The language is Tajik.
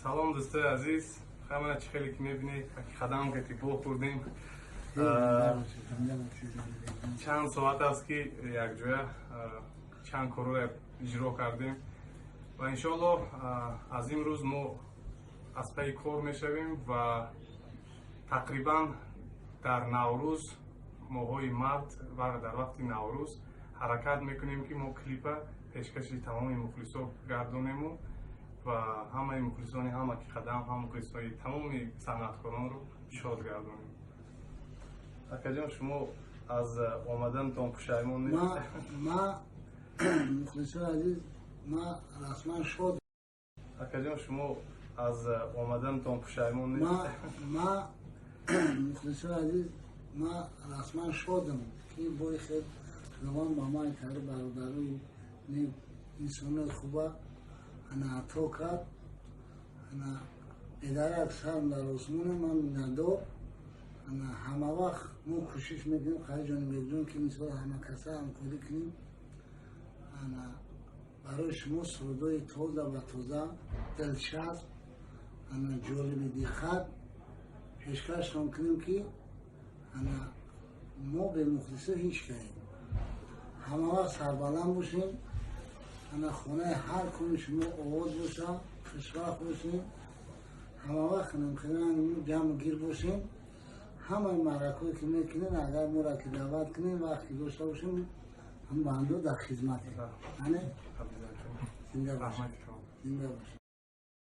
Салом, дӯстои азиз. Ҳамана чӣ хеле ки мебинед, қадам кати бохӯрдем. Чанд соат аст, ки якҷоя чанд корро иҷро кардем ва иншоаллоҳ аз имрӯз мо аз пайи кор мешавем ва тақрибан дар Наврӯз, моҳҳои март ва дар вақти Наврӯз ҳаракат мекунем, ки мо клипа пешкаши тамоми мухлисо гардонему ва ҳамаи мухлисони ҳама ки қадам, ҳам мухлисои тамоми санъаткоронро шод гардонем. Акаҷон, шумо аз омаданатон пушаймон нест? Ма, мухлисои азиз, ма расман шод. Акаҷон, шумо аз омаданатон пушаймон нест? Ма, мухлисои азиз, ма расман шодам, ки бои хел Худованд ба ман кард бародарои инсонои хуба ана ато кард. Ана бедарак сарм дар осмоне, ман миннатдор. Ана ҳама вақт мо кӯшиш мекунем, Хайри Ҷонибекҷон, ки мисол ҳама каса ҳамкорӣ кунем, ана барои шумо сурудҳои тоза ва тоза, дилчасп, ана ҷолиби диққат пешкаштон кунем, ки ана мо бемухлисо ҳеҷ каем. Ҳама вақт сарбаланд бошем, ана хонаи ҳар куни шумо овоз боша, хушвақт бошем, ҳама вақт ҷамъу гир бошем. Ҳамаи маъракое ки мекунем, агар моро ки даъват кунем, вақт ки дошта бошем, ҳам бандо дар хизматем. Ане зинда бошем, зинда бошем.